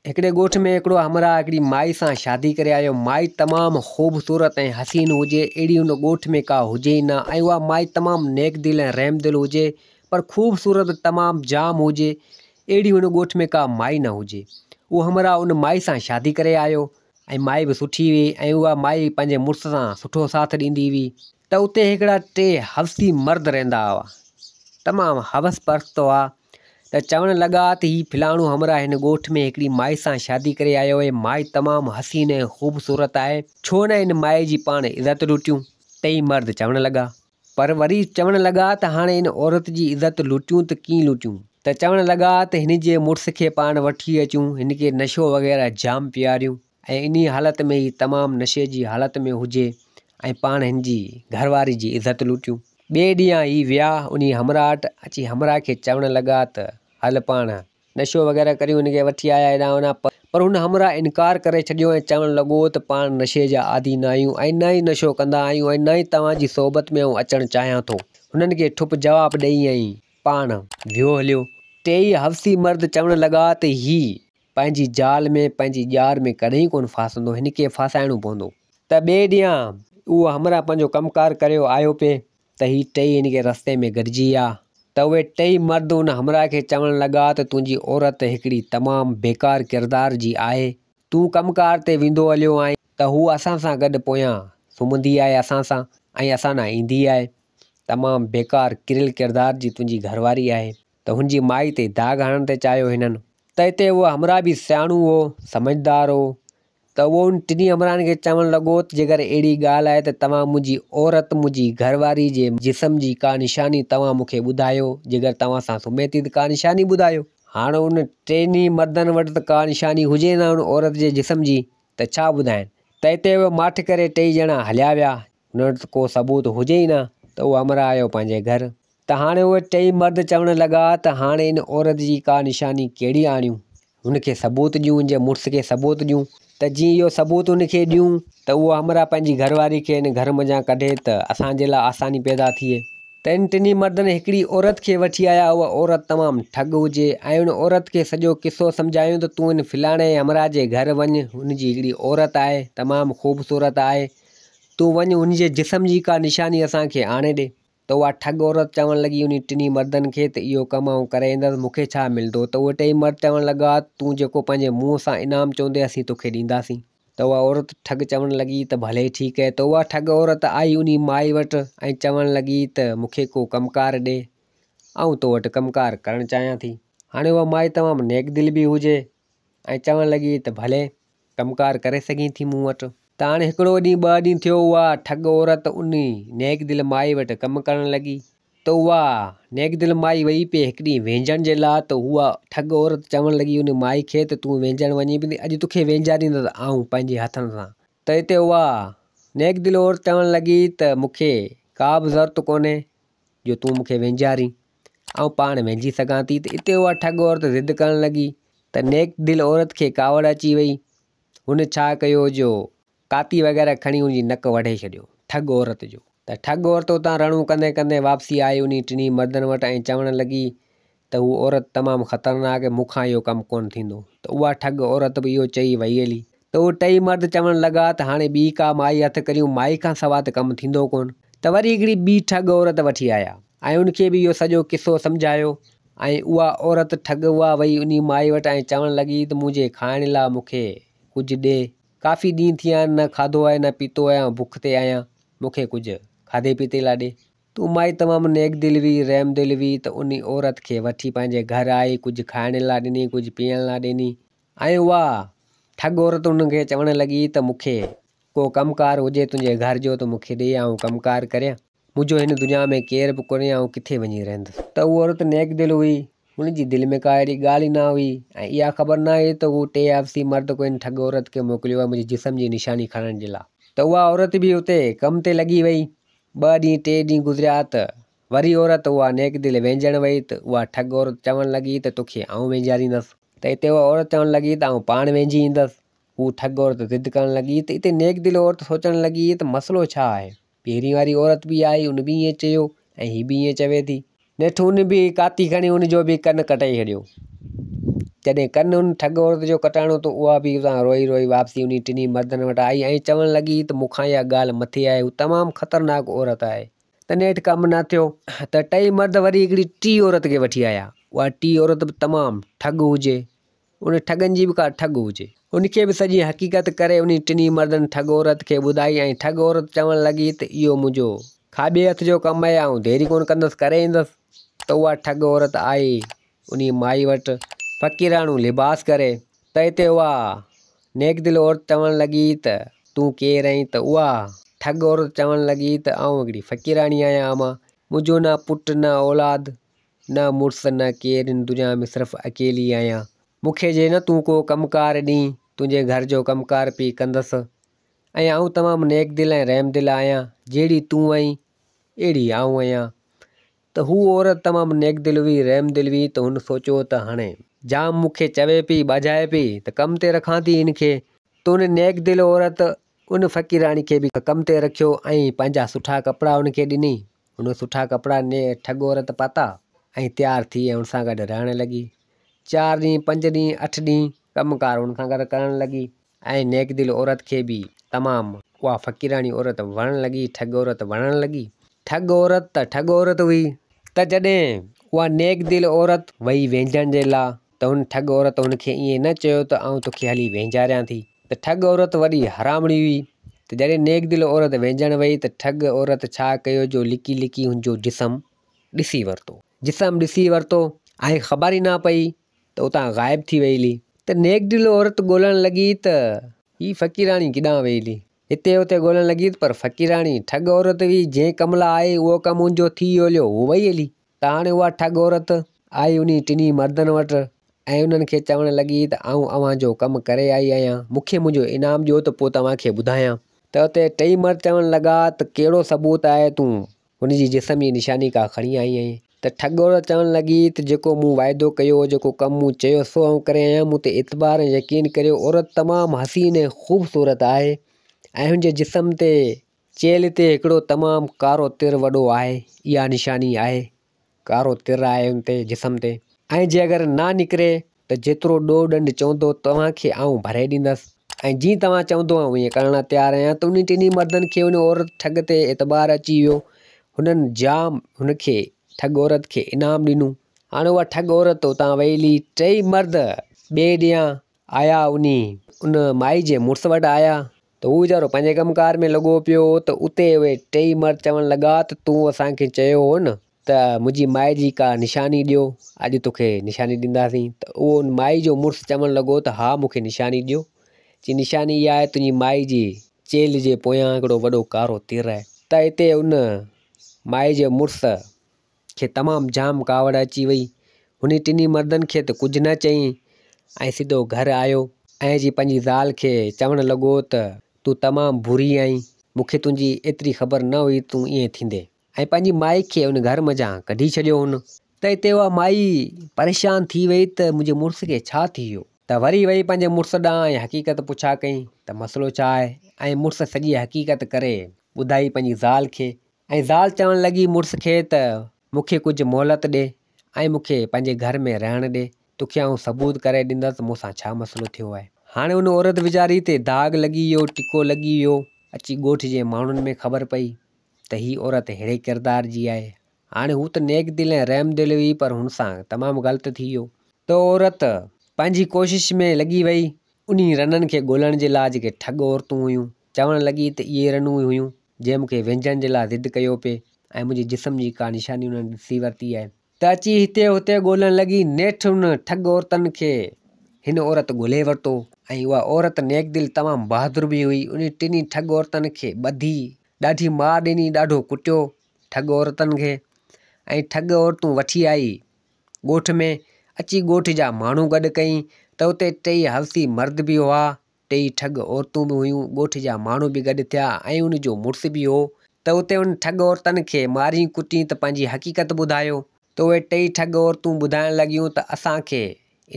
هڪڙي ڳوٺ ۾ هڪڙو همراهه هڪڙي مائي سان شادي ڪري آيو. مائي تمام خوبصورت ۽ حسين هجي، اهڙي ان ڳوٺ ۾ ڪا هجي ئي نه ۽ اها مائي تمام نيڪ دل ۽ رحم دل هجي پر خوبصورت تمام جام هجي، اهڙي ان ڳوٺ ۾ ڪا مائي نه هجي. اهو همراهه ان مائي سان شادي ڪري آيو ۽ مائي به سٺي هئي ۽ اها مائي پنهنجي مڙس سان سٺو ساٿ ڏيندي هئي. ته اتي هڪڙا ٽي حوسي مرد رهندا هئا. تمام حوس پرست هئا ته چوڻ لڳا ته هي فلاڻو همراهه هن ڳوٺ ۾ هڪڙي مائي سان شادي ڪري آيو آهي، مائي تمام حسين ۽ خوبصورت آهي، ڇو نه ان مائي جي پاڻ عزت لوٽيون. ٽئي مرد چوڻ لڳا. پر وري چوڻ لڳا ته هاڻي ان عورت جي عزت لوٽيون ته ڪيئن لوٽيون؟ ته چوڻ لڳا ته هن جي مڙس کي پاڻ وٺي اچون، هن کي نشو وغيره جام پياريون. ۽ انهيء حالت ۾ هي تمام نشي جي حالت ۾ هجي ۽ پاڻ هن جي گهر واري جي عزت لوٽيون. ٻئي ڏينهن هي ويا انهيء همراهه وٽ اچي همراهه کي چوڻ لڳا ته هل پاڻ نشو وغيره ڪريون هن کي وٺي آيا هيڏانهن هوڏانهن پر هن همراهه انڪار ڪري ڇڏيو ۽ چوڻ لڳو ته پاڻ نشي جا عادي نه آهيون ۽ نه ئي نشو ڪندا آهيون ۽ نه ئي توهان جي صحبت ۾ آئون اچڻ چاهيان ٿو. هنن کي ٺپ جواب ڏئي ۽ پاڻ ويو هليو. ٽيئي حوسي مرد چوڻ لڳا ته هي پنهنجي جال ۾ پنهنجي ڄار ۾ ڪڏهن ڪونه ڦاسندو، هن کي ڦاسائڻو پوندو. ته ٻئي ڏينهن اهو همراهه پنهنجو ڪم ڪار ڪريو آيو پئي ته هي ٽئي هن کي رستي ۾ گڏجي ويا ته اهي ٽئي مرد ان همراهه کي چوڻ لڳا ته تنهنجي عورت هڪڙي تمام بيڪار ڪردار جي آهي، تون ڪم ڪار تي ويندو هليو آهين ته هوء اسان سان گڏ پويان سمهندي آهي اسان سان ۽ اسان ڏانهن ايندي آهي، تمام بيڪار ڪريل ڪردار جي تنهنجي گهرواري آهي. ته هن جي مائي تي داغ هڻڻ تي چاهيو هنن ته اتي اهو همراهه به سياڻو هو، سمجهدار هو ته اهو ان ٽنهي همراهن کي چوڻ لڳو ته جيڪر اهڙي ڳالهه آهي ته توهان منهنجي عورت منهنجي گهر واري جي جسم جي ڪا نشاني توهان مون کي ٻڌايو جيڪر توهان سان سمهي ٿي ته ڪا نشاني ٻڌايو. هاڻ ان ٽنهي مردن وٽ ته ڪا نشاني هجي نه ان عورت جي جسم جي ته ڇا ٻڌائين ته اتي اهي ماٺ ڪري ٽئي ڄڻا هليا ويا هن وٽ ته ڪو ثبوت هجي ئي نه ته اهو همراهه آيو پنهنجي گهر ته هاڻي اهي ٽئي مرد چوڻ لڳا ته هاڻي ان عورت جي ڪا نشاني ڪهڙي آڻيون، هن کي ثبوت ڏيون، هن جي مڙس کي ثبوت ڏيون ته جيئن اهو ثبوت هن کي ڏيون ته اهو همراهه پنهنجي گهر واري کي هن گهر منجهان ڪڍي ته اسان جي لاء آساني پيدا ٿئي. ته ان ٽنهي مردن هڪڙي عورت کي وٺي آيا، اها عورت تمام ٺڳ هجي ۽ ان عورت کي سڄو قصو سمجهايون ته تون ان فلاڻي همراهه جي گهر وڃ، هن جي هڪڙي عورت آهي، تمام خوبصورت آهي، تون وڃ هن جي جسم جي ڪا نشاني اسان کي آڻي ڏي. ته اها ٺڳ عورت چوڻ لڳي انهي ٽنهي مردن کي ته اهو ڪم آئون ڪري ايندس، مون کي ڇا ملندو؟ ته اهي ٽئي مرد چوڻ لڳا ته تون جيڪو پنهنجي منهن سان انعام چوندين اسين توکي ڏينداسين. ته اها عورت ٺڳ چوڻ لڳي ته ڀلي ٺيڪ اهي. ته اها ٺڳ عورت آئي انهي مائي وٽ ۽ چوڻ لڳي ته مون کي ڪو ڪم ڪار ڏي، آئون تو وٽ ڪم ڪار ڪرڻ چاهيان ٿي. هاڻي اها مائي تمام نيڪ دل به هجي ۽ چوڻ لڳي ته ڀلي ڪم ڪار ڪري سگهين ٿي مون وٽ. ته هاڻي هڪڙو ڏينهن ٻه ڏينهن ٿيو اها ٺڳ عورت انهي نيڪ دل مائي وٽ ڪم ڪرڻ لڳي. ته اها نيڪ دل مائي وئي پئي هڪ ڏينهن وهنجڻ جي لاء ته اها ٺڳ عورت چوڻ لڳي ان مائي کي ته تون وهنجڻ وڃين پئي اڄ توکي وهنجاريندس آئون پنهنجي هٿن سان. ته اتي اها نيڪ دل عورت چوڻ لڳي ته مون کي ڪا به ضرورت ڪونهي جو تون مون کي وهنجارين آئون پاڻ وهنجي سگهان ٿي ته اتي اها ٺڳ عورت ضد ڪرڻ لڳي ته نيڪ دل عورت کي ڪاوڙ اچي وئي هن ڇا ڪيو جو ڪاتي وغيره کڻي ان جي نڪ وڍي ڇڏيو، ٺڳ عورت جو. ته ٺڳ عورت اتان رڙون ڪندي ڪندي واپسي آئي انهي ٽنهي مردن وٽ ۽ چوڻ لڳي ته هوء عورت تمام خطرناڪ آهي، مون کان اهو ڪم ڪونه ٿيندو. ته اها ٺڳ عورت به اهو چئي وئي هلي. ته اهي ٽئي مرد چوڻ لڳا ته هاڻي ٻي ڪا مائي هٿ ڪريون، مائي کان سوا ته ڪم ٿيندو ڪونه. ته وري هڪڙي ٻي ٺڳ عورت وٺي آيا ۽ ان کي به اهو سڄو قصو سمجهايو ۽ اها عورت ٺڳ اها وئي انهي مائي وٽ ۽ چوڻ لڳي ته منهنجي کائڻ لاء مون کي ڪجهه ڏي. ڪافي ڏينهن ٿي ويا آهن نه کاڌو آهي نه پيتو آهي آئون بک تي آهيان مون کي ڪجهه کاڌي پيتي لاء ڏي. تون مائي تمام نيڪ دل هئي رحم دل هئي ته انهي عورت کي وٺي پنهنجي گهر آئي ڪجهه کائڻ لاء ڏني ڪجهه پيئڻ لاء ڏني ۽ اها ٺڳ عورت ان کي چوڻ لڳي ته مون کي ڪو ڪم ڪار هجي تنهنجي گهر جو ته مون کي ڏي آئون ڪم ڪار ڪريان. منهنجو هن دنيا ۾ ڪير به ڪونهي آئون ڪٿي وڃي رهندس. ته هوء عورت نيڪ دل هئي. هن جي دل ۾ ڪا اهڙي ڳالهه ئي نه هئي ۽ اها خبر نه هئي ته هو ٽي آفسي مرد ڪو هن ٺڳ عورت کي موڪليو آهي منهنجي جسم جي نشاني کڻڻ جي لاء. ته اها عورت به اتي ڪم تي لڳي وئي. ٻه ڏينهن ٽي ڏينهن گذريا ته وري عورت اها نيڪ دل وهنجڻ وئي ته اها ٺڳ عورت چوڻ لڳي ته توکي آئون وهنجاريندس. ته اتي اها عورت چوڻ لڳي ته آئون پاڻ وهنجي ايندس. هوء ٺڳ عورت ضد ڪرڻ لڳي ته اتي نيڪ دل عورت سوچڻ لڳي ته مسئلو ڇا آهي؟ پهرين واري عورت به آئي ان به ائين چيو ۽ هي به ائين چوي ٿي. نيٺ ان به ڪاتي کڻي ان جو به ڪن ڪٽائي ڇڏيو. جڏهن ڪن ان ٺڳ عورت جو ڪٽائڻو ته اها به اتان روئي روئي واپسي انهي ٽنهي مردن وٽ آئي ۽ چوڻ لڳي ته مون کان اها ڳالهه مٿي آهي هو تمام خطرناڪ عورت آهي. ته نيٺ ڪم نه ٿيو ته ٽئي مرد وري هڪڙي ٽي عورت کي وٺي آيا. اها ٽي عورت به تمام ٺڳ هجي. ان ٺڳن جي به ڪا ٺڳ هجي. ان کي به سڄي حقيقت ڪري انهي ٽنهي مردن ٺڳ عورت کي ٻڌائي ۽ ٺڳ عورت چوڻ لڳي ته اهو منهنجو کاٻي هٿ جو ڪم آهي آئون ديري ڪونه ڪندس ڪري ايندس ته اها ٺڳ عورت آئي انهي مائي وٽ فقيراڻو لباس ڪري ته اتي اها نيڪ دل عورت چوڻ لڳي ته تون ڪير آهين ته اها ٺڳ عورت چوڻ لڳي ته آئون هڪڙي فقيراڻي آهيان امان منهنجو نه پٽ نه اولاد نه مڙس نه ڪير هن دنيا ۾ صرف اڪيلي آهيان. مون کي جي نه تون ڪو ڪم ڪار ڏين تنهنجي گهر جو ڪم ڪار پئي ڪندس ۽ آئون تمام نيڪ دل ۽ رحم دل آهيان جهڙي تون آهين اهڙي آئون آهيان ته هو عورت تمام نيڪ دل هئي رحم دل هئي ته هن سوچيو ته هاڻي جام مون کي چوي پئي ٻاجهائي پئي ته ڪم تي رکان ٿي هن کي ته ان نيڪ دل عورت ان فقيراڻي کي به ڪم تي رکيو ۽ پنهنجا سٺا ڪپڙا ان کي ڏني هن سٺا ڪپڙا ٺڳ عورت پاتا ۽ تيار ٿي ۽ ان سان گڏ رهڻ لڳي. چار ڏينهن، پنج ڏينهن، اٺ ڏينهن ڪم ڪار ان سان گڏ ڪرڻ لڳي ۽ نيڪ دل عورت کي به تمام اها فقيراڻي عورت وڻڻ لڳي، ٺڳ عورت وڻڻ لڳي. ٺڳ عورت ته ٺڳ عورت هئي ته جڏهن اها نيڪ دل عورت وئي وينجهڻ جي لا ته هن ٺڳ عورت هن کي ائين نه چيو ته آئون توکي هلي وينجهاريان ٿي ته ٺڳ عورت وڏي حرامڙي هئي ته جڏهن نيڪ دل عورت وينجهڻ وئي ته ٺڳ عورت ڇا ڪيو جو لڪي لڪي هن جو جسم ڏسي ورتو. جسم ڏسي ورتو ۽ خبر ئي نه پئي ته اتان غائب ٿي وئي هلي ته نيڪ دل عورت ڳولڻ لڳي ته هي فقيراڻي ڪيڏانهن وئي هلي. هتي هتي ڳولڻ لڳي پر فقيراڻي ٺڳ عورت هئي جنهن ڪم لاء آئي اهو ڪم هن جو ٿي ويو هليو هو وئي هلي. ته هاڻي اها ٺڳ عورت آئي انهي ٽنهي مردن وٽ ۽ انهن کي چوڻ لڳي ته آئون اوهان جو ڪم ڪري آئي آهيان، مون کي منهنجو انعام ڏيو ته پوء توهان کي ٻڌايان. ته اتي ٽئي مرد چوڻ لڳا ته ڪهڙو ثبوت آهي تون هن جي جسم جي نشاني ڪا کڻي آئي آهين؟ ته ٺڳ عورت چوڻ لڳي ته جيڪو مون واعدو ڪيو هو، جيڪو ڪم مون چيو سو آئون ڪري آئي آهيان، مون تي اعتبار ۽ يقين ڪريو، عورت تمام حسين ۽ خوبصورت آهي ۽ هن جي جسم تي چيلهه تي هڪڙو تمام ڪارو تر وڏو آهي، اها نشاني آهي، ڪارو تر آهي ان تي جسم تي ۽ جي اگر نه نڪري ته جيترو ڏوهه ڏنڊ چوندو توهان کي آئون ڀري ڏيندس ۽ جيئن توهان چوندو آئون ائين ڪرڻ لاء تيار آهيان ته انهي ٽنهي مردن کي ان عورت ٺڳ تي اعتبار اچي ويو هنن جام هن کي ٺڳ عورت کي انعام ڏنو. هاڻي اها ٺڳ عورت اتان وئي هلي ٽئي مرد ٻئي ڏينهن آيا انهي ان مائي جي مڙس وٽ آيا ته هو ويچارو پنهنجي ڪم ڪار ۾ لڳو پيو هو ته اتي اهي ٽيئي مرد چوڻ لڳا ته تون اسان کي چيو هو نه ته منهنجي مائي جي ڪا نشاني ڏيو اڄ توکي نشاني ڏينداسين ته اهو ان مائي جو مڙس چوڻ لڳو ته ها مون کي نشاني ڏيو چي نشاني اها آهي تنهنجي مائي جي چيلهه جي پويان هڪڙو وڏو ڪارو تر آهي ته اتي ان مائي جي مڙس کي تمام جام ڪاوڙ اچي وئي. هن ٽنهي مردن کي ته ڪجهه نه چيائين ۽ سڌو گهر آيو ۽ اچي پنهنجي زال کي چوڻ لڳو ته تون تمام بري آهين، مون کي تنهنجي ايتري خبر نه هئي تون ائين ٿيندين. ۽ پنهنجي مائي کي ان گهر منجهان ڪڍي ڇڏيو هن. ته اتي اها مائي پريشان ٿي وئي ته منهنجي مڙس کي ڇا ٿي ويو؟ ته وري وئي پنهنجي مڙس ڏانهن ۽ حقيقت پڇا ڪئي ته مسئلو ڇا آهي؟ ۽ مڙس سڄي حقيقت ڪري ٻڌائي پنهنجي زال کي ۽ زال چوڻ لڳي مڙس کي ته مون کي ڪجهه مهلت ڏي ۽ مون کي پنهنجي گهر ۾ رهڻ ڏي، توکي آئون ثبوت ڪري ڏيندس ته مون سان ڇا مسئلو ٿيو آهي. هاڻي ان عورت ويچاري تي داغ لڳي ويو، ٽڪو لڳي ويو، اچي ڳوٺ جي ماڻهن ۾ خبر پئي ته هي عورت ههڙي ڪردار جي آهي. هاڻي هو ته نيڪ دل ۽ رحم دل هئي پر هن سان تمام غلط ٿي ويو. ته عورت پنهنجي ڪوشش ۾ لڳي وئي انهي رنن کي ڳولڻ جي لاء جيڪي ٺڳ عورتون هيون، چوڻ لڳي ته اهي رنون ئي هيون، جنهن مون کي وينجهڻ جي لاء ضد ڪيو پئي ۽ منهنجي جسم جي ڪا نشاني انهن ڏسي ورتي آهي. ته اچي هتي هتي ڳولڻ لڳي، نيٺ ان ٺڳ عورتن کي هن عورت ڳولي ورتو ۽ اها عورت نيڪ دل تمام بهادر به هئي، انهي ٽنهي ٺڳ عورتن کي ٻڌي ڏاڍي مار ڏني، ڏاڍو ڪٽيو ٺڳ عورتن کي ۽ ٺڳ عورتون وٺي آئي. ڳوٺ ۾ اچي ڳوٺ جا ماڻهو گڏ ڪيائين ته اتي ٽيئي حوسي مرد به هئا، ٽيئي ٺڳ عورتون به هيون، ڳوٺ جا ماڻهو به گڏ ٿيا ۽ ان جو مڙس به هو ته اتي ان ٺڳ عورتن کي مارين ڪٽين ته پنهنجي حقيقت ٻڌايو ته اهي ٽيئي ٺڳ عورتون ٻڌائڻ لڳيون ته اسان کي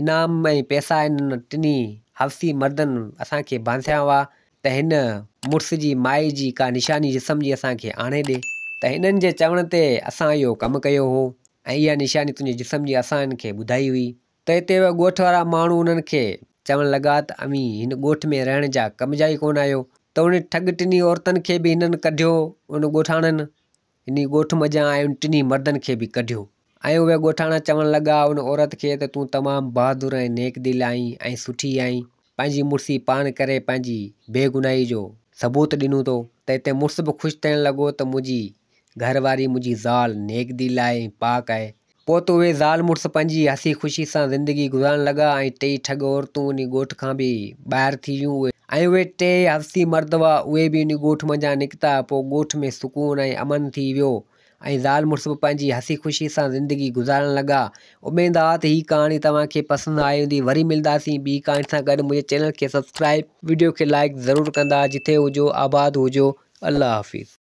انعام ۽ پئسا انهن ٽنهي حوسي مردن اسان کي بانسيا هئا ته هن مڙس جي مائي جي ڪا نشاني جسم جي اسان کي آڻي ڏي ته هنن جي چوڻ تي اسان اهو ڪم ڪيو هو ۽ اها نشاني تنهنجي جسم جي اسان هن کي ٻڌائي هئي ته هتي اهي ڳوٺ وارا ماڻهو انهن کي چوڻ لڳا ته اوهين هن ڳوٺ ۾ رهڻ جا ڪم جا ئي ڪونه آهيو. ته انهن ٺڳ ٽنهي عورتن کي به هنن ڪڍيو، ان ڳوٺاڻن انهي ڳوٺ منجهان ۽ انهن ٽنهي مردن کي به ڪڍيو. ۽ اهي ڳوٺاڻا چوڻ لڳا ان عورت کي ته تون تمام بهادر ۽ نيڪ دل آهين ۽ سٺي آهين، پنهنجي مڙسي پاڻ ڪري پنهنجي بيگناهي جو ثبوت ڏنو تو. ته هتي مڙس به خوش ٿيڻ لڳو ته منهنجي گهر واري منهنجي زال نيڪ دل آهي ۽ پاڪ آهي. پوء ته اهي زال مڙس پنهنجي هسي خوشي سان زندگي گذارڻ لڳا ۽ ٽيئي ٺڳ عورتون انهي ڳوٺ کان به ٻاهر ٿي ويون ۽ اهي ٽيئي حوسي مرد هئا اهي به انهي ڳوٺ منجهان نڪتا پوء ڳوٺ ۾ سڪون ۽ امن ٿي ويو ۽ زال مڙس به پنهنجي هسي خوشي سان زندگي گذارڻ لڳا. اميد آ ته هي ڪهاڻي توهان کي پسند آئي هوندي وري ملداسين ٻي ڪهاڻي سان گڏ منهنجي چينل کي سبسڪرائب وڊيو کي لائيڪ ضرور ڪندا جٿي هجو آباد هجو الله حافظ.